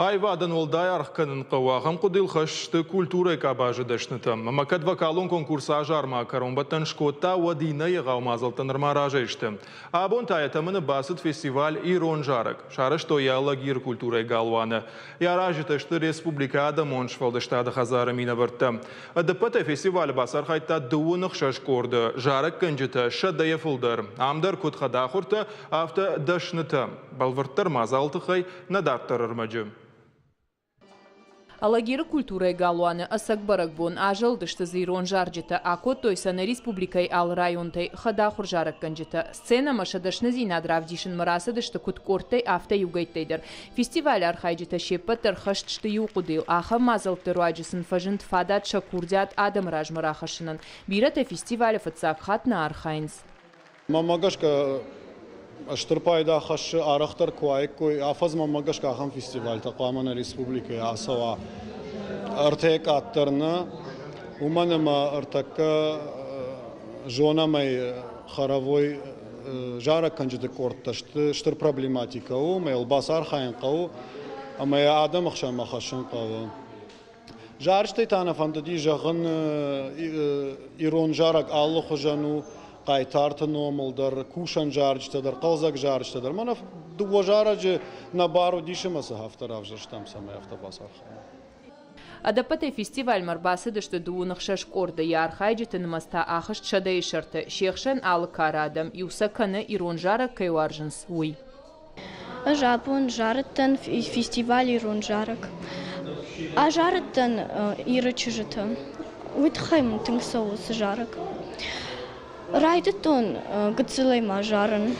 Аивадӕн уӕлдай аргъ кӕнын хъӕуы, ахӕм хъуыдыйыл хӕст сты культурӕйы къабазы дӕснытӕ. Ӕмӕ кӕд вокалон конкурс азармӕ кӕронбӕттӕн скодта, уӕд иннӕ егъау мадзӕлттӕ нырма разӕй сты. Абон та йӕ тӕмӕны бацыд фестиваль «Ирон зарӕг». Сарӕзтой йӕ Алагиры культурӕйы галуаны. Йӕ аразджытӕ сты республикӕйы адӕмон сфӕлдыстады хӕдзары минӕвӕрттӕ. Ӕдӕппӕтӕй фестивалы бацархайдта 16 къорды, зарӕггӕнджытӕ сӕдӕйӕ фылдӕр. Ам дӕр куыд хӕдахуыртӕ, афтӕ дӕснытӕ. Бӕлвырддӕр мадзалы тыххӕй нӕ дарддӕр ӕрмӕджы. Алагиры культурӕйы галуаны ӕцӕг бӕрӕгбон азӕлдысты дзы ирон зарджытӕ, акодтой сӕ нӕ республикӕйы алы районтӕй хӕдахуыр зарӕггӕнджытӕ. Сценӕмӕ сӕ дӕсныдзинад равдисынмӕ рацыдысты куыд къордтӕй, афтӕ иугӕйттӕй дӕр. Фестивалы архайджытӕ се ппӕт дӕр хӕст сты иу хъуыдыйыл, ахӕм мадзӕлтты руаджы сын фӕзынд фадат сӕ курдиат адӕмы размӕ рахӕссынӕн. Бирӕтӕ фестивалы фыццаг хатт нӕ архайынц. Мӕнмӕ гӕсгӕ, стыр пайда хӕссы, арӕхдӕр куы уаиккой, афӕдз мӕнмӕ гӕсгӕ ахӕм фестивальтӕ хъуамӕ нӕ республикӕйы ацӕуа ӕртӕ къаддӕр нӕ, уымӕн ӕмӕ ӕртӕккӕ зонӕм ӕй хоровой зарӕггӕнджыты къордтӕ сты стыр проблематикӕ у, ӕмӕ йыл бацархайын хъӕуы ӕмӕ йӕ адӕмы хсӕнмӕ хӕссын хъӕуы. Зарджытӕй та нӕ фӕндыди зӕгъын, ирон зарӕг алыхуызӕн у, хъайтарты номыл дӕр, кусӕн зарджытӕ дӕр, хъӕлдзӕг зарджытӕ дӕр. Мӕнӕ дыууӕ зарӕджы нӕ бар уыдис ӕмӕ сӕ афтӕ равзӕрстам, цӕмӕй афтӕ бацархайӕм. Ӕдӕппӕтӕй фестивальмӕ ӕрбацыдысты 16 къорды, йӕ архайджыты нымӕц та ахызт сӕдӕйы сӕрты. Се хсӕн алы кары адӕм, иу сӕ кӕны, ирон зарӕг кӕй уарзынц, уый. Ӕз абон зарыдтӕн фестиваль «Ирон зарӕг». Азарыдтӕн Иры чызджыты. Уый тыххӕй мын тынг цӕуы уыцы зарӕг. Райдыдтон гыццылӕй ма зарын.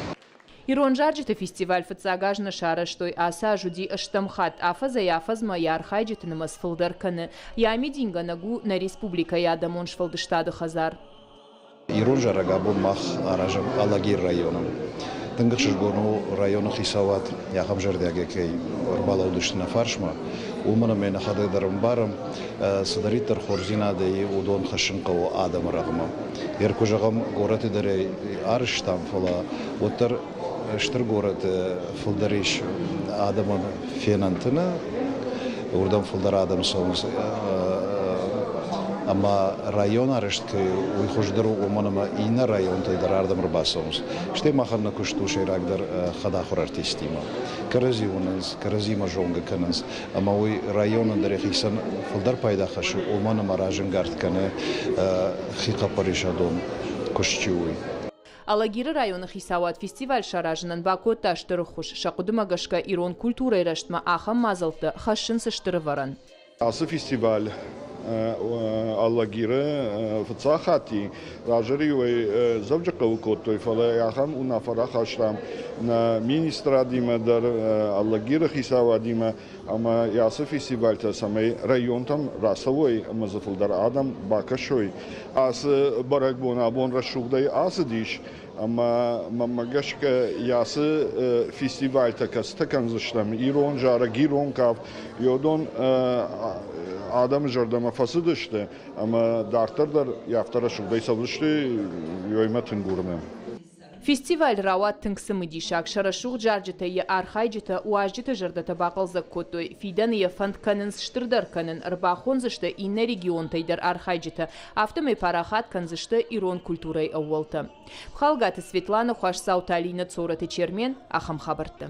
Ирон зарджыты фестиваль фыццаг аз нӕ сарӕзтой, ацы аз уыди ӕстӕм хатт. Афӕдзӕй-афӕдзмӕ йӕ архайджыты нымӕц фылдӕр кӕны. Йӕ амидингӕнӕг у нӕ республикӕйы адӕмон сфӕлдыстады хӕдзар. Ирон зарӕг абон мах аразӕм Алагиры районы. Тынг ӕхсызгон у районы хицауад ахӕм зӕрдиагӕй кӕй ӕрбалӕудысты нӕ фарсмӕ, уымӕн ӕмӕ нӕхӕдӕг дӕр ӕмбарӕм, цыдӕриддӕр хорздзинадӕй уыдон хӕссын хъӕуы адӕмы рӕгъмӕ. Йер куы зӕгъӕм, горӕты дӕр ӕй арызтам, фӕлӕ уӕддӕр стыр горӕты фылдӕр ис адӕмӕн фенӕнты нӕ, уырдӕм фылдӕр адӕм цӕуынц ӕмӕ район арӕзт кӕй у, уый хуыздӕр у, уымӕн ӕмӕ иннӕ районтӕй дӕр ардӕм ӕрбацӕуынц. Стӕй махӕн нӕ куыст у сӕйрагдӕр хӕдахуыр артисттимӕ. Кӕрӕдзи уынынц, кӕрӕдзимӕ зонгӕ кӕнынц ӕмӕ уый районӕн дӕр йӕхицӕн фылдӕр пайда хӕссы, уымӕн ӕмӕ разӕнгард кӕны хихъӕппӕрисадон куыст чи у, уый. Алагиры районы хицауад фестиваль саразынӕн бакодта стыр ӕххуыс. Сӕ хъуыдымӕ гӕсгӕ ирон культурӕйы рӕзтмӕ ахӕм мадзӕлттӕ хӕссынц стыр ӕвӕрӕн. Ацы фестиваль Алагиры фыццаг хатт и. Раздӕр-иу ӕй Дзӕуджыхъӕуы кодтой, фӕлӕ ахӕм уынаффӕ рахастам нӕ министрадимӕ дӕр, Алагиры хицауадимӕ ӕмӕ ацы фестивальтӕ цӕмӕй районтӕм рацӕуой ӕмӕ дзы фылдӕр адӕм бакӕсой. Ацы бӕрӕгбон абон рӕсугъдӕй ацыдис ӕмӕ мӕнмӕ гӕсгӕ ацы фестивальтӕ кӕцытӕ кӕндзыстӕм ирон зарӕг, ирон кафт, уыдон адӕмы зӕрдӕмӕ фӕцыдысты ӕмӕ дарддӕр дӕр афтӕ рӕсугъдӕй цӕудзысты, уыимӕ тынг уырны. Фестиваль рауад тынг цымыдисаг, сӕ рӕсугъд зарджытӕй йӕ архайджытӕ уазджыты зӕрдӕтӕ бахъӕлдзӕг кодтой. Фидӕны йӕ фӕнд кӕнынц стырдӕр кӕнын, ӕрбахондзысты иннӕ регионтӕй дӕр архайджытӕ, афтӕмӕй парахат кӕндзысты ирон культурӕйы ӕууӕлтӕ. Пхалгаты Светлана, Хуасдзауты Алинӕ, Цорӕты Чермен, ахӕм хабӕрттӕ.